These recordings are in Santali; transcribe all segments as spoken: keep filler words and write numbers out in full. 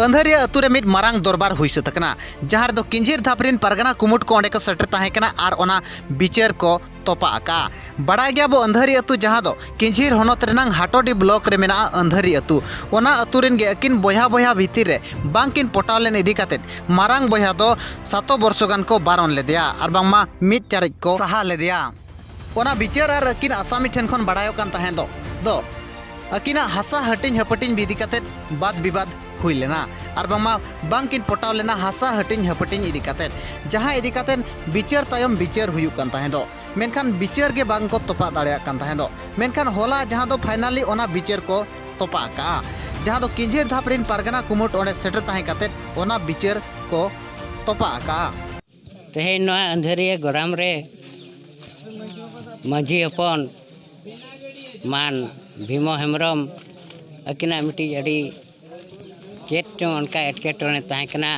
ᱟᱹᱱᱫᱷᱟᱹᱨᱤᱭᱟᱹ ᱟᱹᱛᱩ ᱨᱮ ᱢᱤᱫ ᱢᱟᱨᱟᱝ ᱫᱚᱨᱵᱟᱨ ᱦᱩᱭ ᱥᱟᱹᱛ ᱟᱠᱟᱱᱟ, ᱡᱟᱦᱟᱸ ᱨᱮᱫᱚ ᱠᱤᱧᱡᱷᱤᱨ ᱫᱷᱟᱯ ᱨᱤᱱ ᱯᱟᱨᱜᱟᱱᱟ ᱠᱩᱢᱩᱴ ᱠᱚ ᱚᱸᱰᱮ ᱠᱚ ᱥᱮᱴᱮᱨ ᱛᱟᱦᱮᱸ ᱠᱟᱱᱟ ᱟᱨ ᱚᱱᱟ ᱵᱤᱪᱟᱹᱨ ᱠᱚ ᱛᱚᱯᱟᱜ ᱟᱠᱟᱜᱼᱟ᱾ ᱵᱟᱲᱟᱭ ᱜᱮᱭᱟ ᱵᱚ ᱟᱹᱱᱫᱷᱟᱹᱨᱤ ᱟᱹᱛᱩ, ᱡᱟᱦᱟᱸ ᱫᱚ ᱠᱤᱧᱡᱷᱤᱨ ᱦᱚᱱᱚᱛ ᱨᱮᱱᱟᱝ ᱦᱟᱴᱚᱰᱤ ᱵᱞᱚᱠ ᱨᱮ ᱢᱮᱱᱟᱜᱼᱟ ᱟᱹᱱᱫᱷᱟᱹᱨᱤ ᱟᱹᱛᱩ᱾ ᱚᱱᱟ ᱟᱹᱛᱩ ᱨᱮᱱ ᱜᱮ ᱟᱹᱠᱤᱱ ᱵᱚᱭᱦᱟ ᱵᱚᱭᱦᱟ ᱵᱷᱤᱛᱤᱨ ᱨᱮ ᱵᱟᱝ ᱠᱤᱱ ᱯᱚᱴᱟᱣ ᱞᱮᱱ ᱤᱫᱤ ᱠᱟᱛᱮᱫ ᱢᱟᱨᱟᱝ ᱵᱚᱭᱦᱟ ᱫᱚ ᱥᱟᱛᱚ ᱵᱚᱨᱥᱚ ᱜᱟᱱ ᱠᱚ ᱵᱟᱨᱚᱱ ᱞᱮᱫᱮᱭᱟ ᱟᱨ ᱵᱟᱝᱢᱟ ᱢᱤᱫ ᱪᱟᱨᱮᱡ ᱠᱚ ᱥᱟᱦᱟ ᱞᱮᱫᱮᱭᱟ᱾ ᱚᱱᱟ ᱵᱤᱪᱟᱹᱨ ᱟᱨ ᱟᱹᱠᱤᱱ ᱟᱥᱟᱢᱤ ᱴᱷᱮᱱ ᱠᱷᱚᱱ ᱵᱟᱲᱟᱭᱚᱜ ᱠᱟᱱ ᱛᱟᱦᱮᱸ ᱫᱚ, ᱫᱚ ᱟᱹᱠᱤᱱᱟᱜ ᱦᱟᱥᱟ ᱦᱟᱹᱴᱤᱧ ᱦᱟᱹᱯᱟᱹᱴᱤᱧ ᱤᱫᱤ ᱠᱟᱛᱮᱫ ᱵᱟᱫ ᱵᱤᱵᱟᱫ ᱦᱩᱭ ᱞᱮᱱᱟ ᱟᱨ ᱵᱟᱝᱢᱟ ᱵᱟᱝ ᱠᱤᱱ ᱯᱚᱴᱟᱣ ᱞᱮᱱᱟ ᱦᱟᱥᱟ ᱦᱟᱹᱴᱤᱧ ᱦᱟᱹᱯᱟᱹᱴᱤᱧ ᱤᱫᱤ ᱠᱟᱛᱮᱫ, ᱡᱟᱦᱟᱸ ᱤᱫᱤ ᱠᱟᱛᱮᱫ ᱵᱤᱪᱟᱹᱨ ᱛᱟᱭᱚᱢ ᱵᱤᱪᱟᱹᱨ ᱦᱩᱭᱩᱜ ᱠᱟᱱ ᱛᱟᱦᱮᱸ ᱫᱚ, ᱢᱮᱱᱠᱷᱟᱱ ᱵᱤᱪᱟᱹᱨ ᱜᱮ ᱵᱟᱝ ᱠᱚ ᱛᱚᱯᱟᱜ ᱫᱟᱲᱮᱭᱟᱜ ᱠᱟᱱ ᱛᱟᱦᱮᱸ ᱫᱚ᱾ ᱢᱮᱱᱠᱷᱟᱱ ᱦᱚᱞᱟ ᱡᱟᱦᱟᱸ ᱫᱚ ᱯᱷᱟᱭᱱᱟᱞᱤ ᱚᱱᱟ ᱵᱤᱪᱟᱹᱨ ᱠᱚ ᱛᱚᱯᱟᱜ ᱟᱠᱟᱜᱼᱟ, ᱡᱟᱦᱟᱸ ᱫᱚ ᱠᱤᱧᱡᱷᱤᱨ ᱫᱷᱟᱯ ᱨᱤᱱ ᱯᱟᱨᱜᱟᱱᱟ ᱠᱩᱢᱩᱴ ᱚᱸᱰᱮ ᱥᱮᱴᱮᱨ ᱛᱟᱦᱮᱸ ᱠᱟᱛᱮᱫ ᱚᱱᱟ ᱵᱤᱪᱟᱹᱨ ᱠᱚ ᱛᱚᱯᱟᱜ ᱟᱠᱟᱜᱼᱟ᱾ ᱛᱮᱦᱮᱧ ᱱᱚᱣᱟ ᱟᱹᱱᱫᱷᱟᱹᱨᱤᱭᱟᱹ ᱜᱚᱨᱟᱢ ᱨᱮ ᱢᱟᱹᱡᱷᱤ ᱦᱚᱯᱚᱱ ᱢᱟᱱ ᱵᱷᱤᱢᱚ ᱦᱮᱢᱵᱨᱚᱢ ᱟᱹᱠᱤᱱᱟᱜ ᱢᱤᱫᱴᱤᱡ ᱟᱹᱰᱤ ᱪᱮᱫ ᱪᱚᱝ ᱚᱱᱠᱟ ᱮᱴᱠᱮᱴᱚᱬᱮ ᱛᱟᱦᱮᱸ ᱠᱟᱱᱟ᱾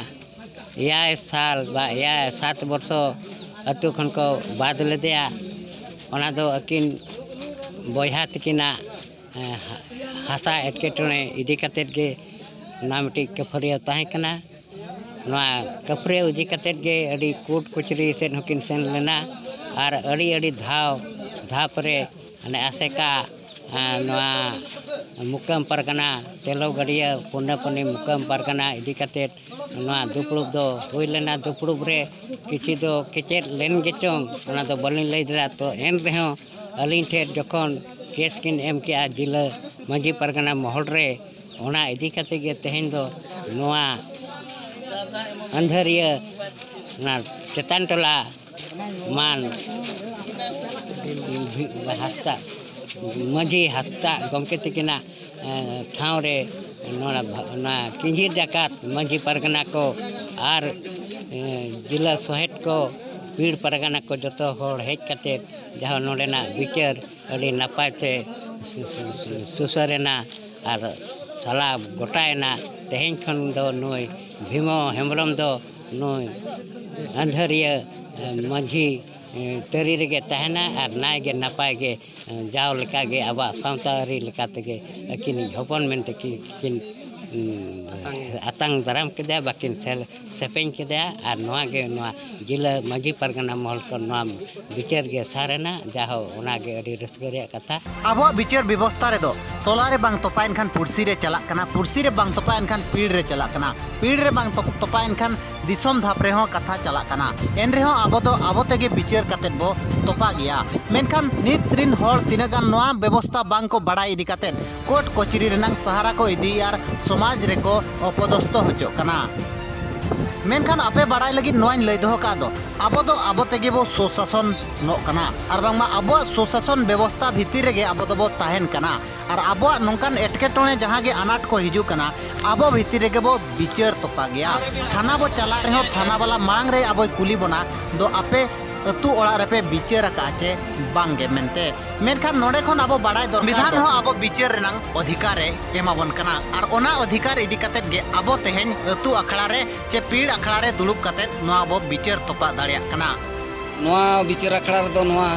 ᱮᱭᱟᱭ ᱥᱟᱞ ᱵᱟ ᱮᱭᱟᱭ, ᱥᱟᱛ ᱵᱚᱨᱥᱚ ᱟᱹᱛᱩ ᱠᱷᱚᱱ ᱠᱚ ᱵᱟᱫ ᱞᱮᱫᱮᱭᱟ᱾ ᱚᱱᱟ ᱫᱚ ᱟᱹᱠᱤᱱ ᱵᱚᱭᱦᱟ ᱛᱟᱹᱠᱤᱱᱟᱜ, ᱮᱸ, ᱦᱟᱥᱟ ᱮᱴᱠᱮᱴᱚᱬᱮ ᱤᱫᱤ ᱠᱟᱛᱮᱫ ᱜᱮ ᱚᱱᱟ ᱢᱤᱫᱴᱤᱡ ᱠᱟᱹᱯᱷᱟᱹᱨᱤᱭᱟᱹ ᱛᱟᱦᱮᱸ ᱠᱟᱱᱟ᱾ ᱱᱚᱣᱟ ᱠᱟᱹᱯᱷᱟᱹᱨᱤᱭᱟᱹ ᱤᱫᱤ ᱠᱟᱛᱮᱫ ᱜᱮ ᱟᱹᱰᱤ ᱠᱳᱨᱴ ᱠᱚᱪᱟᱹᱨᱤ ᱥᱮᱫ ᱦᱚᱸᱠᱤᱱ ᱥᱮᱱ ᱞᱮᱱᱟ ᱟᱨ ᱟᱹᱰᱤ ᱟᱹᱰᱤ ᱫᱷᱟᱣ ᱫᱷᱟᱯ ᱨᱮ ᱢᱟᱱᱮ ᱟᱥᱮᱠᱟ, ᱟᱨ ᱱᱚᱣᱟ ᱢᱩᱠᱟᱹᱢ ᱯᱟᱨᱜᱟᱱᱟ, ᱛᱮᱞᱚ ᱜᱟᱹᱰᱭᱟᱹ, ᱯᱩᱱᱟᱹᱯᱟᱱᱤ ᱢᱩᱠᱟᱹᱢ ᱯᱟᱨᱜᱟᱱᱟ ᱤᱫᱤ ᱠᱟᱛᱮᱫ ᱱᱚᱣᱟ ᱫᱩᱯᱲᱩᱵ ᱫᱚ ᱦᱩᱭ ᱞᱮᱱᱟ᱾ ᱫᱩᱯᱲᱩᱵ ᱨᱮ ᱠᱤᱪᱷᱩ ᱫᱚ ᱠᱮᱪᱮᱫ ᱞᱮᱱ ᱜᱮᱪᱚᱝ, ᱚᱱᱟ ᱫᱚ ᱵᱟᱹᱞᱤᱧ ᱞᱟᱹᱭ ᱫᱟᱲᱮᱭᱟᱜᱼᱟ᱾ ᱛᱚ ᱮᱱ ᱨᱮᱦᱚᱸ ᱟᱹᱞᱤᱧ ᱴᱷᱮᱱ ᱡᱚᱠᱷᱚᱱ ᱠᱮᱥ ᱠᱤᱱ ᱮᱢ ᱠᱮᱜᱼᱟ ᱡᱤᱞᱟᱹ ᱢᱟᱹᱡᱷᱤ ᱯᱟᱨᱜᱟᱱᱟ ᱢᱚᱦᱚᱞ ᱨᱮ, ᱚᱱᱟ ᱤᱫᱤ ᱠᱟᱛᱮ ᱜᱮ ᱛᱮᱦᱮᱧ ᱫᱚ ᱱᱚᱣᱟ ᱟᱹᱱᱫᱷᱟᱹᱨᱤᱭᱟᱹ, ᱚᱱᱟ ᱪᱮᱛᱟᱱ ᱴᱚᱞᱟ ᱢᱟᱱ ᱦᱟᱸᱥᱫᱟ, ᱢᱟᱹᱡᱷᱤ ᱦᱟᱸᱥᱫᱟ ᱜᱚᱢᱠᱮ ᱛᱟᱹᱠᱤᱱᱟᱜ, ᱮᱸ, ᱴᱷᱟᱶ ᱨᱮ ᱱᱚᱣᱟ, ᱱᱚᱣᱟ ᱠᱤᱧᱡᱷᱤᱨ ᱡᱟᱠᱟᱛ ᱢᱟᱹᱡᱷᱤ ᱯᱟᱨᱜᱟᱱᱟ ᱠᱚ ᱟᱨ, ᱮᱸ, ᱡᱤᱞᱟᱹ ᱥᱚᱦᱮᱫ ᱠᱚ, ᱯᱤᱲ ᱯᱟᱨᱜᱟᱱᱟ ᱠᱚ ᱡᱚᱛᱚ ᱦᱚᱲ ᱦᱮᱡ ᱠᱟᱛᱮ ᱡᱟᱦᱟᱸ ᱱᱚᱰᱮᱱᱟᱜ ᱵᱤᱪᱟᱹᱨ ᱟᱹᱰᱤ ᱱᱟᱯᱟᱭ ᱛᱮ ᱥᱩ-, ᱥᱩ-, ᱥᱩ-, ᱥᱩᱥᱟᱹᱨ ᱮᱱᱟ ᱟᱨ ᱥᱟᱞᱟ ᱜᱚᱴᱟᱭᱮᱱᱟ᱾ ᱛᱮᱦᱮᱧ ᱠᱷᱚᱱ ᱫᱚ ᱱᱩᱭ ᱵᱷᱤᱢᱚ ᱦᱮᱢᱵᱨᱚᱢ ᱫᱚ ᱱᱩᱭ ᱟᱹᱱᱫᱷᱟᱹᱨᱤᱭᱟᱹ ᱢᱟᱹᱡᱷᱤ ᱛᱟᱹᱨᱤ ᱨᱮᱜᱮ ᱛᱟᱦᱮᱱᱟ ᱟᱨ ᱱᱟᱭ ᱜᱮ ᱱᱟᱯᱟᱭ ᱜᱮ ᱡᱟᱣ ᱞᱮᱠᱟᱜᱮ ᱟᱵᱚᱣᱟᱜ ᱥᱟᱶᱛᱟ ᱟᱹᱨᱤ ᱞᱮᱠᱟ ᱛᱮᱜᱮ ᱟᱹᱠᱤᱱᱤᱡ ᱦᱚᱯᱚᱱ ᱢᱮᱱᱛᱮ ᱠᱤ-, ᱠᱤᱱ ᱩᱸ, ᱟᱛᱟᱝ ᱫᱟᱨᱟᱢ ᱠᱮᱫᱮᱭᱟ, ᱵᱟᱹᱠᱤᱱ ᱥᱮᱞ-, ᱥᱮᱯᱮᱧ ᱠᱮᱫᱮᱭᱟ᱾ ᱟᱨ ᱱᱚᱣᱟ ᱜᱮ ᱱᱚᱣᱟ ᱡᱮᱞᱟ ᱢᱟᱹᱡᱷᱤ ᱯᱟᱨᱜᱟᱱᱟ ᱢᱚᱦᱚᱞ ᱠᱷᱚᱱ ᱱᱚᱣᱟ ᱵᱤᱪᱟᱹᱨ ᱜᱮ ᱥᱟᱨ ᱮᱱᱟ᱾ ᱡᱟᱦᱳ, ᱚᱱᱟ ᱜᱮ ᱟᱹᱰᱤ ᱨᱟᱹᱥᱠᱟᱹ ᱨᱮᱭᱟᱜ ᱠᱟᱛᱷᱟ᱾ ᱟᱵᱚᱣᱟᱜ ᱵᱤᱪᱟᱹᱨ ᱵᱮᱵᱚᱥᱛᱟ ᱨᱮᱫᱚ ᱴᱚᱞᱟ ᱨᱮ ᱵᱟᱝ ᱛᱚᱯᱟ ᱮᱱᱠᱷᱟᱱ ᱯᱩᱲᱥᱤ ᱨᱮ ᱪᱟᱞᱟᱜ ᱠᱟᱱᱟ, ᱯᱩᱲᱥᱤ ᱨᱮ ᱵᱟᱝ ᱛᱚᱯᱟ ᱮᱱᱠᱷᱟᱱ ᱯᱤᱲ ᱨᱮ ᱪᱟᱞᱟᱜ ᱠᱟᱱᱟ, ᱯᱤᱲ ᱨᱮ ᱵᱟᱝ ᱛᱚᱯ-, ᱛᱚᱯᱟ ᱮᱱᱠᱷᱟᱱ ᱫᱤᱥᱚᱢ ᱫᱷᱟᱯ ᱨᱮᱦᱚᱸ ᱠᱟᱛᱷᱟ ᱪᱟᱞᱟᱜ ᱠᱟᱱᱟ᱾ ᱮᱱ ᱨᱮᱦᱚᱸ ᱟᱵᱚ ᱫᱚ ᱟᱵᱚ ᱛᱮᱜᱮ ᱵᱤᱪᱟᱹᱨ ᱠᱟᱛᱮᱫ ᱵᱚ ᱛᱚᱯᱟ ᱜᱮᱭᱟ᱾ ᱢᱮᱱᱠᱷᱟᱱ ᱱᱤᱛ ᱨᱤᱱ ᱦᱚᱲ ᱛᱤᱱᱟᱹᱜ ᱜᱟᱱ ᱱᱚᱣᱟ ᱵᱮᱵᱚᱥᱛᱟ ᱵᱟᱝ ᱠᱚ ᱵᱟᱲᱟᱭ ᱤᱫᱤ ᱠᱟᱛᱮᱫ ᱠᱳᱨᱴ ᱠᱚᱪᱟᱹᱨᱤ ᱨᱮᱱᱟᱝ ᱥᱟᱦᱟᱨᱟ ᱠᱚ ᱤᱫᱤᱭᱮᱫᱼᱟ ᱟᱨ ᱥᱚᱢᱟᱡᱽ ᱨᱮᱠᱚ ᱚᱯᱚᱫᱚᱥᱛᱚ ᱦᱚᱪᱚᱜ ᱠᱟᱱᱟ᱾ ᱢᱮᱱᱠᱷᱟᱱ ᱟᱯᱮ ᱵᱟᱲᱟᱭ ᱞᱟᱹᱜᱤᱫ ᱱᱚᱣᱟᱧ ᱞᱟᱹᱭ ᱫᱚᱦᱚ ᱠᱟᱜ ᱫᱚ, ᱟᱵᱚ ᱫᱚ ᱟᱵᱚ ᱛᱮᱜᱮ ᱵᱚ ᱥᱩᱥᱟᱥᱚᱱᱚᱜ ᱠᱟᱱᱟ᱾ ᱟᱨ ᱵᱟᱝᱢᱟ ᱟᱵᱚᱣᱟᱜ ᱥᱩᱥᱟᱥᱚᱱ ᱵᱮᱵᱚᱥᱛᱟ ᱵᱷᱤᱛᱤᱨ ᱨᱮᱜᱮ ᱟᱵᱚ ᱫᱚᱵᱚ ᱛᱟᱦᱮᱱ ᱠᱟᱱᱟ᱾ ᱟᱨ ᱟᱵᱚᱣᱟᱜ ᱱᱚᱝᱠᱟᱱ ᱮᱴᱠᱮᱴᱚᱬᱮ ᱡᱟᱦᱟᱸ ᱜᱮ ᱟᱱᱟᱴ ᱠᱚ ᱦᱤᱡᱩᱜ ᱠᱟᱱᱟ, ᱟᱵᱚ ᱵᱷᱤᱛᱤᱨ ᱨᱮᱜᱮ ᱵᱚ ᱵᱤᱪᱟᱹᱨ ᱛᱚᱯᱟ ᱜᱮᱭᱟ᱾ ᱛᱷᱟᱱᱟ ᱵᱚ ᱪᱟᱞᱟᱜ ᱨᱮᱦᱚᱸ ᱛᱷᱟᱱᱟ ᱵᱟᱞᱟ ᱢᱟᱲᱟᱝ ᱨᱮ ᱟᱵᱚᱭ ᱠᱩᱞᱤ ᱵᱚᱱᱟ ᱫᱚ, ᱟᱯᱮ ᱟᱹᱛᱩ ᱚᱲᱟᱜ ᱨᱮᱯᱮ ᱵᱤᱪᱟᱹᱨ ᱟᱠᱟᱫᱼᱟ ᱪᱮ ᱵᱟᱝᱜᱮ ᱢᱮᱱᱛᱮ᱾ ᱢᱮᱱᱠᱷᱟᱱ ᱱᱚᱰᱮ ᱠᱷᱚᱱ ᱟᱵᱚ ᱵᱟᱲᱟᱭ ᱫᱚᱨᱠᱟᱨ ᱥᱚᱝᱵᱤᱫᱷᱟᱱ ᱫᱚ ᱦᱚᱸ ᱟᱵᱚ ᱵᱤᱪᱟᱹᱨ ᱨᱮᱱᱟᱝ ᱚᱫᱷᱤᱠᱟᱨ ᱮ ᱮᱢᱟᱵᱚᱱ ᱠᱟᱱᱟ᱾ ᱟᱨ ᱚᱱᱟ ᱚᱫᱷᱤᱠᱟᱨ ᱤᱫᱤ ᱠᱟᱛᱮᱫ ᱜᱮ ᱟᱵᱚ ᱛᱮᱦᱮᱧ ᱟᱹᱛᱩ ᱟᱠᱷᱲᱟ ᱨᱮ ᱪᱮ ᱯᱤᱲ ᱟᱠᱷᱲᱟ ᱨᱮ ᱫᱩᱲᱩᱵ ᱠᱟᱛᱮᱫ ᱱᱚᱣᱟ ᱵᱚ ᱵᱤᱪᱟᱹᱨ ᱛᱚᱯᱟᱜ ᱫᱟᱲᱮᱭᱟᱜ ᱠᱟᱱᱟ᱾ ᱱᱚᱣᱟ ᱵᱤᱪᱟᱹᱨ ᱟᱠᱷᱲᱟ ᱨᱮᱫᱚ ᱱᱚᱣᱟ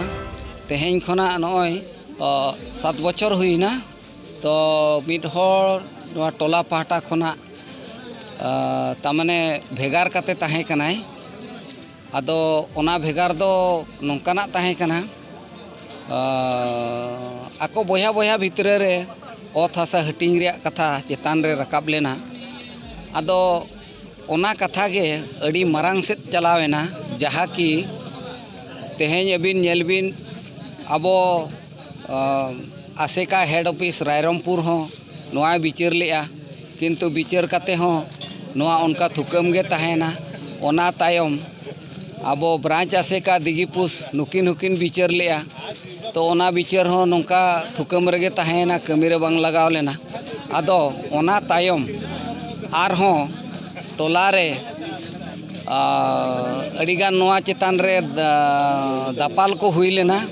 ᱛᱮᱦᱮᱧ ᱠᱷᱚᱱᱟᱜ ᱱᱚᱜᱼᱚᱭ, ᱚ, ᱥᱟᱛ ᱵᱚᱪᱷᱚᱨ ᱦᱩᱭᱱᱟ᱾ ᱛᱚ ᱢᱤᱫ ᱦᱚᱲ ᱱᱚᱣᱟ ᱴᱚᱞᱟ ᱯᱟᱦᱴᱟ ᱠᱷᱚᱱᱟᱜ, ᱚ, ᱛᱟᱨᱢᱟᱱᱮ ᱵᱷᱮᱜᱟᱨ ᱠᱟᱛᱮ ᱛᱟᱦᱮᱸ ᱠᱟᱱᱟᱭ᱾ ᱟᱫᱚ ᱚᱱᱟ ᱵᱷᱮᱜᱟᱨ ᱫᱚ ᱱᱚᱝᱠᱟᱱᱟᱜ ᱛᱟᱦᱮᱸ ᱠᱟᱱᱟ, ᱟᱸ, ᱟᱠᱚ ᱵᱚᱭᱦᱟ ᱵᱚᱭᱦᱟ ᱵᱷᱤᱛᱨᱤ ᱨᱮ ᱚᱛ ᱦᱟᱥᱟ ᱦᱟᱹᱴᱤᱧ ᱨᱮᱭᱟᱜ ᱠᱟᱛᱷᱟ ᱪᱮᱛᱟᱱ ᱨᱮ ᱨᱟᱠᱟᱵ ᱞᱮᱱᱟ᱾ ᱟᱫᱚ ᱚᱱᱟ ᱠᱟᱛᱷᱟ ᱜᱮ ᱟᱹᱰᱤ ᱢᱟᱨᱟᱝ ᱥᱮᱫ ᱪᱟᱞᱟᱣ ᱮᱱᱟ, ᱡᱟᱦᱟᱸ ᱠᱤ ᱛᱮᱦᱮᱧ ᱟᱹᱵᱤᱱ ᱧᱮᱞ ᱵᱤᱱ, ᱟᱵᱚ, ᱟᱸ, ᱟᱥᱮᱠᱟ ᱦᱮᱰ ᱚᱯᱷᱤᱥ ᱨᱟᱭᱨᱚᱝᱯᱩᱨ ᱦᱚᱸ ᱱᱚᱣᱟᱭ ᱵᱤᱪᱟᱹᱨ ᱞᱮᱜᱼᱟ, ᱠᱤᱱᱛᱩ ᱵᱤᱪᱟᱹᱨ ᱠᱟᱛᱮ ᱦᱚᱸ ᱱᱚᱣᱟ ᱚᱱᱠᱟ ᱛᱷᱩᱠᱟᱹᱢ ᱜᱮ ᱛᱟᱦᱮᱸᱭᱮᱱᱟ᱾ ᱚᱱᱟ ᱛᱟᱭᱚᱢ ᱟᱵᱚ ᱵᱨᱟᱧᱪ ᱟᱥᱮᱠᱟ ᱫᱤᱜᱤᱯᱩᱥ ᱱᱩᱠᱤᱱ ᱦᱚᱸᱠᱤᱱ ᱵᱤᱪᱟᱹᱨ ᱞᱮᱜᱼᱟ, ᱛᱚ ᱚᱱᱟ ᱵᱤᱪᱟᱹᱨ ᱦᱚᱸ ᱱᱚᱝᱠᱟ ᱛᱷᱩᱠᱟᱹᱢ ᱨᱮᱜᱮ ᱛᱟᱦᱮᱸᱭᱮᱱᱟ, ᱠᱟᱹᱢᱤ ᱨᱮ ᱵᱟᱝ ᱞᱟᱜᱟᱣ ᱞᱮᱱᱟ᱾ ᱟᱫᱚ ᱚᱱᱟ ᱛᱟᱭᱚᱢ ᱟᱨᱦᱚᱸ ᱴᱚᱞᱟ ᱨᱮ, ᱟᱸ, ᱟᱹᱰᱤᱜᱟᱱ ᱱᱚᱣᱟ ᱪᱮᱛᱟᱱ ᱨᱮ ᱫᱟ-, ᱫᱟᱯᱟᱞ ᱠᱚ ᱦᱩᱭ ᱞᱮᱱᱟ᱾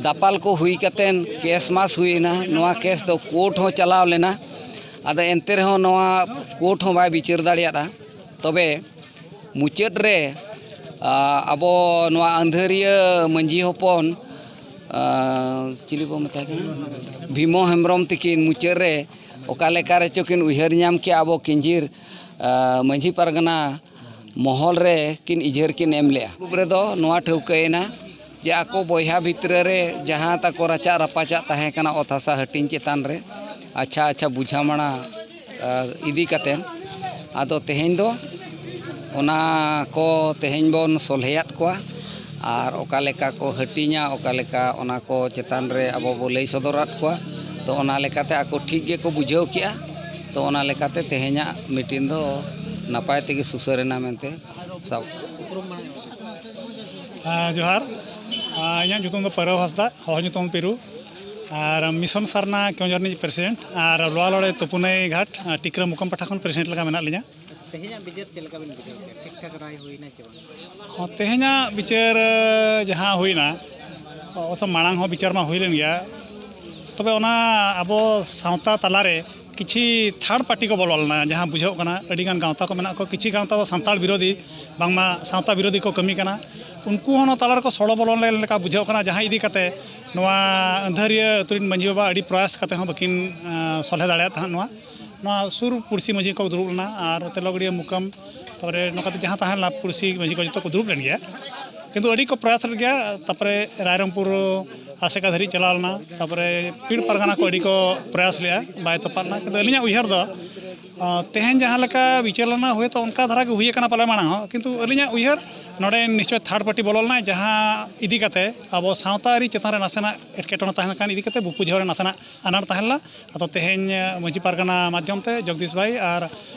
ᱫᱟᱯᱟᱞ ᱠᱚ ᱦᱩᱭ ᱠᱟᱛᱮᱱ ᱠᱮᱥ ᱢᱟᱥ ᱦᱩᱭᱮᱱᱟ᱾ ᱱᱚᱣᱟ ᱠᱮᱥ ᱫᱚ ᱠᱳᱨᱴ ᱦᱚᱸ ᱪᱟᱞᱟᱣ ᱞᱮᱱᱟ᱾ ᱟᱫᱚ ᱮᱱᱛᱮ ᱨᱮᱦᱚᱸ ᱱᱚᱣᱟ ᱠᱳᱨᱴ ᱦᱚᱸ ᱵᱟᱭ ᱵᱤᱪᱟᱹᱨ ᱫᱟᱲᱮᱭᱟᱫᱼᱟ᱾ ᱛᱚᱵᱮ ᱢᱩᱪᱟᱹᱫ ᱨᱮ, ᱟ, ᱟᱵᱚ ᱱᱚᱣᱟ ᱟᱹᱱᱫᱷᱟᱹᱨᱤᱭᱟᱹ ᱢᱟᱹᱡᱷᱤ ᱦᱚᱯᱚᱱ, ᱟ, ᱪᱤᱞᱤ ᱵᱚ ᱢᱮᱛᱟᱭ ᱠᱟᱱᱟ, ᱵᱷᱤᱢᱚ ᱦᱮᱢᱵᱨᱚᱢ ᱛᱤᱠᱤᱱ ᱢᱩᱪᱟᱹᱫ ᱨᱮ ᱚᱠᱟ ᱞᱮᱠᱟ ᱨᱮᱪᱚ ᱠᱤᱱ ᱩᱭᱦᱟᱹᱨ ᱧᱟᱢ ᱠᱮᱜᱼᱟ, ᱟᱵᱚ ᱠᱤᱧᱡᱷᱤᱨ, ᱟ, ᱢᱟᱹᱡᱷᱤ ᱯᱟᱨᱜᱟᱱᱟ ᱢᱚᱦᱚᱞ ᱨᱮ ᱠᱤᱱ ᱤᱡᱷᱟᱹᱨ ᱠᱤᱱ ᱮᱢ ᱞᱮᱜᱼᱟ᱾ ᱫᱩᱲᱩᱵ ᱨᱮᱫᱚ ᱱᱚᱣᱟ ᱴᱷᱟᱹᱣᱠᱟᱹᱭᱮᱱᱟ ᱡᱮ ᱟᱠᱚ ᱵᱚᱭᱦᱟ ᱵᱷᱤᱛᱨᱟᱹ ᱨᱮ ᱡᱟᱦᱟᱸ ᱛᱟᱠᱚ ᱨᱟᱪᱟᱜ ᱨᱟᱯᱟᱪᱟᱜ ᱛᱟᱦᱮᱸ ᱠᱟᱱᱟ ᱚᱛ ᱦᱟᱥᱟ ᱦᱟᱹᱴᱤᱧ ᱪᱮᱛᱟᱱ ᱨᱮ, ᱟᱪᱪᱷᱟ ᱟᱪᱪᱷᱟ ᱵᱩᱡᱷᱟᱹᱣ ᱢᱟᱲᱟ, ᱟ, ᱤᱫᱤ ᱠᱟᱛᱮᱱ, ᱟᱫᱚ ᱛᱮᱦᱮᱧ ᱫᱚ ᱚᱱᱟ ᱠᱚ ᱛᱮᱦᱮᱧ ᱵᱚᱱ ᱥᱚᱞᱦᱮᱭᱟᱫ ᱠᱚᱣᱟ᱾ ᱟᱨ ᱚᱠᱟ ᱞᱮᱠᱟ ᱠᱚ ᱦᱟᱹᱴᱤᱧᱟ, ᱚᱠᱟ ᱞᱮᱠᱟ ᱚᱱᱟ ᱠᱚ ᱪᱮᱛᱟᱱ ᱨᱮ ᱟᱵᱚ ᱵᱚ ᱞᱟᱹᱭ ᱥᱚᱫᱚᱨᱟᱫ ᱠᱚᱣᱟ᱾ ᱛᱚ ᱚᱱᱟ ᱞᱮᱠᱟᱛᱮ ᱟᱠᱚ ᱴᱷᱤᱠ ᱜᱮᱠᱚ ᱵᱩᱡᱷᱟᱹᱣ ᱠᱮᱜᱼᱟ᱾ ᱛᱚ ᱚᱱᱟ ᱞᱮᱠᱟᱛᱮ ᱛᱮᱦᱮᱧᱟᱜ ᱢᱤᱴᱤᱝ ᱫᱚ ᱱᱟᱯᱟᱭ ᱛᱮᱜᱮ ᱥᱩᱥᱟᱹᱨ ᱮᱱᱟ ᱢᱮᱱᱛᱮ ᱥᱟᱵ᱾ ᱦᱮᱸ, ᱡᱚᱦᱟᱨ᱾ ᱟᱨ ᱤᱧᱟᱹᱜ ᱧᱩᱛᱩᱢ ᱫᱚ ᱯᱟᱹᱨᱣᱟᱹ ᱦᱟᱸᱥᱫᱟ, ᱦᱚᱦᱚ ᱧᱩᱛᱩᱢ ᱯᱤᱨᱩ᱾ ᱟᱨ ᱢᱤᱥᱚᱱ ᱥᱟᱨᱱᱟ ᱠᱮᱣᱚᱱᱡᱷᱚᱨ ᱨᱤᱱᱤᱡ ᱯᱨᱮᱥᱤᱰᱮᱱᱴ ᱟᱨ ᱞᱳᱣᱟ ᱞᱚᱲᱮ ᱛᱩᱯᱩᱱᱟᱹᱭ ᱜᱷᱟᱴ, ᱟᱨ ᱴᱤᱠᱨᱟᱹ ᱢᱩᱠᱟᱢ ᱯᱟᱦᱴᱟ ᱠᱷᱚᱱ ᱯᱨᱮᱥᱤᱰᱮᱱᱴ ᱞᱮᱠᱟ ᱢᱮᱱᱟᱜ ᱞᱤᱧᱟ᱾ ᱛᱮᱦᱮᱧᱟᱜ ᱵᱤᱪᱟᱹᱨ ᱪᱮᱫ ᱞᱮᱠᱟ ᱵᱤᱱ ᱵᱩᱡᱷᱟᱹᱣ ᱠᱮᱫᱟ? ᱴᱷᱤᱠ ᱴᱷᱟᱠ ᱨᱟᱭ ᱦᱩᱭᱱᱟ ᱪᱮ ᱵᱟᱝ? ᱦᱚᱸ, ᱛᱮᱦᱮᱧᱟᱜ ᱵᱤᱪᱟᱹᱨ, ᱮ, ᱡᱟᱦᱟᱸ ᱦᱩᱭᱱᱟ, ᱚᱵᱚᱥᱥᱚ ᱢᱟᱲᱟᱝ ᱦᱚᱸ ᱵᱤᱪᱟᱹᱨ ᱢᱟ ᱦᱩᱭ ᱞᱮᱱ ᱜᱮᱭᱟ, ᱛᱚᱵᱮ ᱚᱱᱟ ᱟᱵᱚ ᱥᱟᱶᱛᱟ ᱛᱟᱞᱟᱨᱮ ᱠᱤᱪᱷᱤ ᱛᱷᱟᱨᱰ ᱯᱟᱨᱴᱤ ᱠᱚ ᱵᱚᱞᱚ ᱞᱮᱱᱟ, ᱡᱟᱦᱟᱸ ᱵᱩᱡᱷᱟᱹᱜ ᱠᱟᱱᱟ ᱟᱹᱰᱤᱜᱟᱱ ᱜᱟᱶᱛᱟ ᱠᱚ ᱢᱮᱱᱟᱜ ᱠᱚᱣᱟ, ᱠᱤᱪᱷᱤ ᱜᱟᱶᱛᱟ ᱫᱚ ᱥᱟᱱᱛᱟᱲ ᱵᱤᱨᱳᱫᱷᱤ, ᱵᱟᱝᱢᱟ ᱥᱟᱶᱛᱟ ᱵᱤᱨᱳᱫᱷᱤ ᱠᱚ ᱠᱟᱹᱢᱤ ᱠᱟᱱᱟ, ᱩᱱᱠᱩ ᱦᱚᱸ ᱱᱚᱣᱟ ᱛᱟᱞᱟ ᱨᱮᱠᱚ ᱥᱚᱲᱚ ᱵᱚᱞᱚ ᱞᱮᱱ ᱞᱮᱠᱟ ᱵᱩᱡᱷᱟᱹᱜ ᱠᱟᱱᱟ, ᱡᱟᱦᱟᱸ ᱤᱫᱤ ᱠᱟᱛᱮ ᱱᱚᱣᱟ ᱟᱹᱱᱫᱷᱟᱹᱨᱤᱭᱟᱹ ᱟᱹᱛᱩ ᱨᱮᱱ ᱢᱟᱺᱡᱷᱤ ᱵᱟᱵᱟ ᱟᱹᱰᱤ ᱯᱨᱚᱭᱟᱥ ᱠᱟᱛᱮ ᱦᱚᱸ ᱵᱟᱹᱠᱤᱱ, ᱮᱸ, ᱥᱚᱞᱦᱮ ᱫᱟᱲᱮᱭᱟᱫ ᱛᱟᱦᱮᱸᱫ᱾ ᱱᱚᱣᱟ, ᱱᱚᱣᱟ ᱥᱩᱨ ᱯᱩᱲᱥᱤ ᱢᱟᱺᱡᱷᱤ ᱠᱚ ᱫᱩᱲᱩᱵ ᱞᱮᱱᱟ ᱟᱨ ᱛᱮᱞᱚᱜᱟᱹᱲᱤᱭᱟᱹ ᱢᱩᱠᱟᱢ, ᱛᱟᱨᱯᱚᱨᱮ ᱱᱚᱝᱠᱟᱛᱮ ᱡᱟᱦᱟᱸ ᱛᱟᱦᱮᱸ ᱞᱮᱱᱟ ᱯᱩᱲᱥᱤ ᱢᱟᱺᱡᱷᱤ ᱠᱚ ᱡᱚᱛᱚ ᱠᱚ ᱫᱩᱲᱩᱵ ᱞᱮᱱ ᱜᱮᱭᱟ, ᱠᱤᱱᱛᱩ ᱟᱹᱰᱤ ᱠᱚ ᱯᱨᱚᱭᱟᱥ ᱞᱮᱫ ᱜᱮᱭᱟ᱾ ᱛᱟᱨᱯᱚᱨᱮ ᱨᱟᱭᱨᱚᱝᱯᱩᱨ ᱟᱥᱮᱠᱟ ᱫᱷᱟᱹᱨᱤᱡ ᱪᱟᱞᱟᱣ ᱞᱮᱱᱟ, ᱛᱟᱨᱯᱚᱨᱮ ᱯᱤᱲ ᱯᱟᱨᱜᱟᱱᱟ ᱠᱚ ᱟᱹᱰᱤ ᱠᱚ ᱯᱨᱚᱭᱟᱥ ᱞᱮᱫᱼᱟ, ᱵᱟᱭ ᱛᱚᱯᱟᱜ ᱞᱮᱱᱟ᱾ ᱠᱤᱱᱛᱩ ᱟᱹᱞᱤᱧᱟᱜ ᱩᱭᱦᱟᱹᱨ ᱫᱚ, ᱟᱸ, ᱛᱮᱦᱮᱧ ᱡᱟᱦᱟᱸ ᱞᱮᱠᱟ ᱵᱤᱪᱟᱹᱨ ᱞᱮᱱᱟ, ᱦᱳᱭᱛᱳ ᱚᱱᱠᱟ ᱫᱷᱟᱨᱟ ᱜᱮ ᱦᱩᱭ ᱟᱠᱟᱱᱟ ᱯᱟᱞᱮ ᱢᱟᱲᱟᱝ ᱦᱚᱸ, ᱠᱤᱱᱛᱩ ᱟᱹᱞᱤᱧᱟᱜ ᱩᱭᱦᱟᱹᱨ ᱱᱚᱰᱮ ᱱᱤᱥᱪᱚᱭ ᱛᱷᱟᱨᱰ ᱯᱟᱨᱴᱤ ᱵᱚᱞᱚ ᱞᱮᱱᱟᱭ, ᱡᱟᱦᱟᱸ ᱤᱫᱤ ᱠᱟᱛᱮ ᱟᱵᱚ ᱥᱟᱶᱛᱟ ᱟᱹᱨᱤ ᱪᱮᱛᱟᱱ ᱨᱮ ᱱᱟᱥᱮᱱᱟᱜ ᱮᱴᱠᱮᱴᱚᱬᱮ ᱛᱟᱦᱮᱸ ᱠᱟᱱ ᱤᱫᱤ ᱠᱟᱛᱮ ᱵᱩᱯᱩᱡᱷᱟᱹᱣ ᱨᱮ ᱱᱟᱥᱮᱱᱟᱜ ᱟᱱᱟᱴ ᱛᱟᱦᱮᱸ ᱞᱮᱱᱟ᱾ ᱟᱫᱚ ᱛᱮᱦᱮᱧ, ᱟᱸ, ᱢᱟᱺᱡᱷᱤ ᱯᱟᱨᱜᱟᱱᱟ ᱢᱟᱫᱽᱫᱷᱚᱢ ᱛᱮ ᱡᱚᱜᱽᱫᱤᱥ ᱵᱷᱟᱭ ᱟᱨ,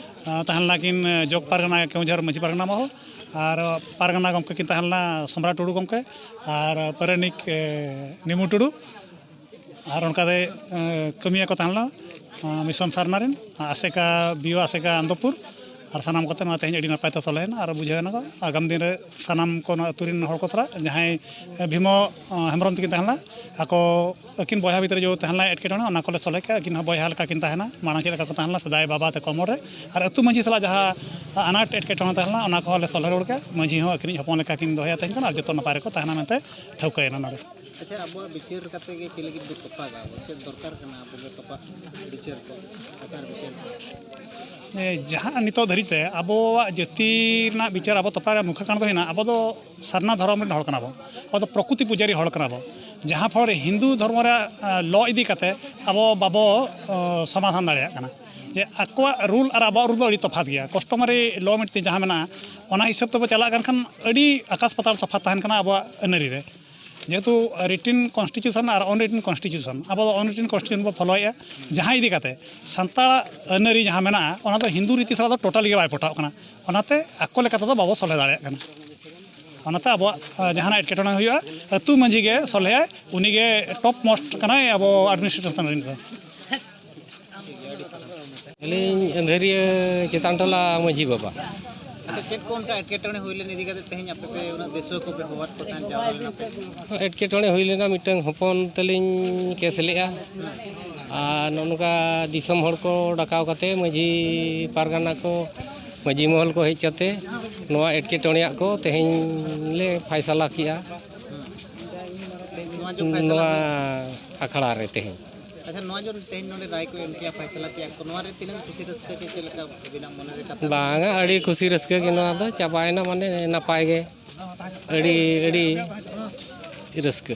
ᱟᱸ, ᱛᱟᱦᱮᱸ ᱞᱮᱱᱟ ᱠᱤᱱ, ᱟᱸ, ᱡᱚᱜᱽ ᱯᱟᱨᱜᱟᱱᱟ ᱠᱮᱣᱚᱱᱡᱷᱚᱨ ᱢᱟᱺᱡᱷᱤ ᱯᱟᱨᱜᱟᱱᱟ ᱢᱚᱦᱚᱞ, ᱟᱨ ᱯᱟᱨᱜᱟᱱᱟ ᱜᱚᱢᱠᱮ ᱠᱤᱱ ᱛᱟᱦᱮᱸ ᱞᱮᱱᱟ ᱥᱚᱢᱨᱟ ᱴᱩᱰᱩ ᱜᱚᱢᱠᱮ, ᱟᱨ ᱯᱟᱨᱟᱱᱤᱠ, ᱮ, ᱱᱤᱢᱩ ᱴᱩᱰᱩ, ᱟᱨ ᱚᱱᱠᱟᱛᱮ, ᱮ, ᱠᱟᱹᱢᱤᱭᱟᱹ ᱠᱚ ᱛᱟᱦᱮᱸ ᱞᱮᱱᱟ, ᱮ, ᱢᱤᱥᱚᱱ ᱥᱟᱨᱱᱟ ᱨᱮᱱ, ᱟᱥᱮᱠᱟ, ᱵᱤ ᱳ ᱟᱥᱮᱠᱟ ᱟᱱᱫᱚᱯᱩᱨ, ᱟᱨ ᱥᱟᱱᱟᱢ ᱠᱚᱛᱮ ᱱᱚᱣᱟ ᱛᱮᱦᱮᱧ ᱟᱹᱰᱤ ᱱᱟᱯᱟᱭ ᱛᱮ ᱥᱚᱞᱦᱮᱭᱮᱱᱟ᱾ ᱟᱨ ᱵᱩᱡᱷᱟᱹᱣ ᱮᱱᱟ ᱠᱚ ᱟᱜᱟᱢ ᱫᱤᱱ ᱨᱮ ᱥᱟᱱᱟᱢ ᱠᱚ ᱱᱚᱣᱟ ᱟᱹᱛᱩ ᱨᱮᱱ ᱦᱚᱲ ᱠᱚ ᱥᱟᱞᱟᱜ ᱡᱟᱦᱟᱸᱭ, ᱮ, ᱵᱷᱤᱢᱚ, ᱮ, ᱦᱮᱢᱵᱨᱚᱢ ᱛᱟᱹᱠᱤᱱ ᱛᱟᱦᱮᱸ ᱞᱮᱱᱟ, ᱟᱠᱚ ᱟᱹᱠᱤᱱ ᱵᱚᱭᱦᱟ ᱵᱷᱤᱛᱨᱤ ᱡᱮ ᱛᱟᱦᱮᱸ ᱞᱮᱱᱟ ᱮᱴᱠᱮᱴᱚᱬᱮ, ᱚᱱᱟ ᱠᱚᱞᱮ ᱥᱚᱞᱦᱮ ᱠᱮᱜᱼᱟ᱾ ᱟᱹᱠᱤᱱ ᱦᱚᱸ ᱵᱚᱭᱦᱟ ᱞᱮᱠᱟ ᱠᱤᱱ ᱛᱟᱦᱮᱱᱟ, ᱢᱟᱲᱟᱝ ᱪᱮᱫ ᱞᱮᱠᱟ ᱠᱚ ᱛᱟᱦᱮᱸ ᱞᱮᱱᱟ ᱥᱮᱫᱟᱭ ᱵᱟᱵᱟ ᱛᱟᱠᱚ ᱟᱢᱚᱞ ᱨᱮ᱾ ᱟᱨ ᱟᱹᱛᱩ ᱢᱟᱺᱡᱷᱤ ᱥᱟᱞᱟᱜ ᱡᱟᱦᱟᱸ ᱟᱱᱟᱴ ᱮᱴᱠᱮᱴᱚᱬᱮ ᱛᱟᱦᱮᱸ ᱞᱮᱱᱟ, ᱚᱱᱟ ᱠᱚᱦᱚᱸ ᱞᱮ ᱥᱚᱞᱦᱮ ᱨᱩᱣᱟᱹᱲ ᱠᱮᱜᱼᱟ᱾ ᱢᱟᱺᱡᱷᱤ ᱦᱚᱸ ᱟᱹᱠᱤᱱᱤᱡ ᱦᱚᱯᱚᱱ ᱞᱮᱠᱟ ᱠᱤᱱ ᱫᱚᱦᱚᱭᱟ ᱛᱮᱦᱮᱧ ᱠᱷᱚᱱ, ᱟᱨ ᱡᱚᱛᱚ ᱱᱟᱯᱟᱭ ᱨᱮᱠᱚ ᱛᱟᱦᱮᱱᱟ ᱢᱮᱱᱛᱮ ᱴᱷᱟᱹᱣᱠᱟᱹᱭᱮᱱᱟ ᱱᱚᱰᱮ᱾ ᱟᱪᱪᱷᱟ, ᱟᱵᱚᱣᱟᱜ ᱵᱤᱪᱟᱹᱨ ᱠᱟᱛᱮ ᱜᱮ ᱪᱮᱫ ᱞᱟᱹᱜᱤᱫ ᱵᱚ ᱛᱚᱯᱟᱜᱟ? ᱪᱮᱫ ᱫᱚᱨᱠᱟᱨ ᱠᱟᱱᱟ ᱟᱵᱚ ᱜᱮ ᱛᱚᱯᱟᱜ ᱵᱤᱪᱟᱹᱨ ᱠᱚ, ᱟᱪᱟᱨ ᱵᱤᱪᱟᱹᱨ ᱠᱚ? ᱡᱟᱦᱟᱸ ᱱᱤᱛᱚᱜ ᱫᱷᱟᱹᱨᱤᱡ ᱛᱮ ᱟᱵᱚᱣᱟᱜ ᱡᱟᱹᱛᱤ ᱨᱮᱱᱟᱜ ᱵᱤᱪᱟᱹᱨ ᱟᱵᱚ ᱛᱚᱯᱟᱜ ᱨᱮᱭᱟᱜ ᱢᱩᱠᱷᱭᱟᱹ ᱠᱟᱨᱚᱱ ᱫᱚ ᱦᱩᱭᱱᱟ, ᱟᱵᱚ ᱫᱚ ᱥᱟᱨᱱᱟ ᱫᱷᱚᱨᱚᱢ ᱨᱮᱱ ᱦᱚᱲ ᱠᱟᱱᱟ ᱵᱚ᱾ ᱟᱵᱚ ᱫᱚ ᱯᱨᱚᱠᱨᱤᱛᱤ ᱯᱩᱡᱟᱨᱤ ᱦᱚᱲ ᱠᱟᱱᱟ ᱵᱚ᱾ ᱡᱟᱦᱟᱸ ᱯᱷᱚᱞ ᱨᱮ ᱦᱤᱱᱫᱩ ᱫᱷᱚᱨᱢᱚ ᱨᱮᱭᱟᱜ ᱞᱚ ᱤᱫᱤ ᱠᱟᱛᱮ ᱟᱵᱚ ᱵᱟᱵᱚ ᱥᱚᱢᱟᱫᱷᱟᱱ ᱫᱟᱲᱮᱭᱟᱜ ᱠᱟᱱᱟ, ᱡᱮ ᱟᱠᱚᱣᱟᱜ ᱨᱩᱞ ᱟᱨ ᱟᱵᱚᱣᱟᱜ ᱨᱩᱞ ᱫᱚ ᱟᱹᱰᱤ ᱛᱚᱯᱷᱟᱛ ᱜᱮᱭᱟ᱾ ᱠᱚᱥᱴᱚᱢᱟᱨᱤ ᱞᱚ ᱢᱤᱫᱴᱮᱱ ᱡᱟᱦᱟᱸ ᱢᱮᱱᱟᱜᱼᱟ, ᱚᱱᱟ ᱦᱤᱥᱟᱹᱵ ᱛᱮᱵᱚ ᱪᱟᱞᱟᱜ ᱠᱟᱱ ᱠᱷᱟᱱ ᱟᱹᱰᱤ ᱟᱠᱟᱥ ᱯᱟᱛᱟᱞ ᱛᱚᱯᱷᱟᱛ ᱛᱟᱦᱮᱱ ᱠᱟᱱᱟ ᱟᱵᱚᱣᱟᱜ ᱟᱹᱱᱟᱹᱨᱤ ᱨᱮ᱾ ᱡᱮᱦᱮᱛᱩ ᱨᱤᱴᱤᱱ ᱠᱚᱱᱥᱴᱤᱴᱤᱭᱩᱥᱚᱱ ᱟᱨ ᱟᱱᱨᱤᱴᱤᱱ ᱠᱚᱱᱥᱴᱤᱴᱤᱭᱩᱥᱚᱱ, ᱟᱵᱚ ᱫᱚ ᱟᱱᱨᱤᱴᱤᱱ ᱠᱚᱱᱥᱴᱤᱴᱤᱭᱩᱥᱚᱱ ᱵᱚ ᱯᱷᱚᱞᱳᱭᱮᱫᱼᱟ᱾ ᱡᱟᱦᱟᱸ ᱤᱫᱤ ᱠᱟᱛᱮ ᱥᱟᱱᱛᱟᱲᱟᱜ ᱟᱹᱱᱟᱹᱨᱤ ᱡᱟᱦᱟᱸ ᱢᱮᱱᱟᱜᱼᱟ, ᱚᱱᱟ ᱫᱚ ᱦᱤᱱᱫᱩ ᱨᱤᱛᱤ ᱥᱟᱞᱟᱜ ᱫᱚ ᱴᱳᱴᱟᱞᱤ ᱜᱮ ᱵᱟᱭ ᱯᱚᱴᱟᱜ ᱠᱟᱱᱟ᱾ ᱚᱱᱟᱛᱮ ᱟᱠᱚ ᱞᱮᱠᱟ ᱛᱮᱫᱚ ᱵᱟᱵᱚ ᱥᱚᱞᱦᱮ ᱫᱟᱲᱮᱭᱟᱜ ᱠᱟᱱᱟ᱾ ᱚᱱᱟᱛᱮ ᱟᱵᱚᱣᱟᱜ ᱡᱟᱦᱟᱱᱟᱜ ᱮᱴᱠᱮᱴᱚᱬᱮ ᱦᱩᱭᱩᱜᱼᱟ, ᱟᱹᱛᱩ ᱢᱟᱺᱡᱷᱤ ᱜᱮ ᱥᱚᱞᱦᱮᱭᱟᱭ, ᱩᱱᱤ ᱜᱮ ᱴᱚᱯ ᱢᱳᱥᱴ ᱠᱟᱱᱟᱭ ᱟᱵᱚ ᱮᱰᱢᱤᱱᱤᱥᱴᱨᱮᱥᱚᱱ ᱨᱤᱱ ᱫᱚ᱾ ᱟᱹᱞᱤᱧ ᱟᱹᱫᱷᱟᱹᱨᱤᱭᱟᱹ ᱪᱮᱛᱟᱱ ᱴᱚᱞᱟ ᱢᱟᱹᱡᱷᱤ ᱵᱟᱵᱟ᱾ ᱟᱪᱪᱷᱟ, ᱪᱮᱫ ᱠᱚ ᱚᱱᱠᱟ ᱮᱴᱠᱮᱴᱚᱬᱮ ᱦᱩᱭ ᱞᱮᱱ ᱤᱫᱤ ᱠᱟᱛᱮ ᱛᱮᱦᱮᱧ ᱟᱯᱮ ᱯᱮ ᱩᱱᱟᱹᱜ ᱫᱤᱥᱩᱣᱟᱹ ᱠᱚᱯᱮ ᱦᱚᱦᱚᱣᱟᱫ ᱠᱚ ᱛᱟᱦᱮᱸᱫ, ᱡᱟᱣᱨᱟ ᱞᱮᱱᱟ ᱯᱮ? ᱮᱴᱠᱮᱴᱚᱬᱮ ᱦᱩᱭ ᱞᱮᱱᱟ, ᱢᱤᱫᱴᱟᱝ ᱦᱚᱯᱚᱱ ᱛᱟᱹᱞᱤᱧ ᱠᱮᱥ ᱞᱮᱜᱼᱟ, ᱟᱨ ᱱᱚᱜᱼᱚ ᱱᱚᱝᱠᱟ ᱫᱤᱥᱚᱢ ᱦᱚᱲ ᱠᱚ ᱰᱟᱠᱟᱣ ᱠᱟᱛᱮ ᱢᱟᱹᱡᱷᱤ ᱯᱟᱨᱜᱟᱱᱟ ᱠᱚ, ᱢᱟᱹᱡᱷᱤ ᱢᱚᱦᱚᱞ ᱠᱚ ᱦᱮᱡ ᱠᱟᱛᱮ ᱱᱚᱣᱟ ᱮᱴᱠᱮᱴᱚᱬᱮᱭᱟᱜ ᱠᱚ ᱛᱮᱦᱮᱧ ᱞᱮ ᱯᱷᱟᱭᱥᱟᱞᱟ ᱠᱮᱜᱼᱟ᱾ ᱱᱚᱣᱟ ᱡᱚ ᱯᱷᱟᱭᱥᱟᱞᱟ ᱱᱚᱣᱟ ᱦᱩᱭ- ᱟᱠᱷᱲᱟ ᱨᱮ ᱛᱮᱦᱮᱧ᱾ ᱟᱪᱪᱷᱟ, ᱱᱚᱣᱟ ᱡᱚ ᱛᱮᱦᱮᱧ ᱱᱚᱰᱮ ᱨᱟᱭ ᱠᱚ ᱮᱢ ᱠᱮᱜᱼᱟ, ᱯᱷᱟᱭᱥᱟᱞᱟ ᱠᱮᱜᱼᱟ ᱠᱚ, ᱱᱚᱣᱟ ᱨᱮ ᱛᱤᱱᱟᱹᱜ ᱠᱩᱥᱤ ᱨᱟᱹᱥᱠᱟᱹ ᱪᱮ ᱪᱮᱫ ᱞᱮᱠᱟ ᱟᱹᱵᱤᱱᱟᱜ ᱢᱚᱱᱮ ᱨᱮ ᱠᱟᱛᱷᱟ? ᱵᱟᱝᱟ, ᱟᱹᱰᱤ ᱠᱩᱥᱤ ᱨᱟᱹᱥᱠᱟᱹ ᱜᱮ ᱱᱚᱣᱟ ᱫᱚ ᱪᱟᱵᱟᱭᱮᱱᱟ, ᱢᱟᱱᱮ ᱱᱟᱯᱟᱭ ᱜᱮ, ᱟᱹᱰᱤ ᱟᱹᱰᱤ ᱨᱟᱹᱥᱠᱟᱹ᱾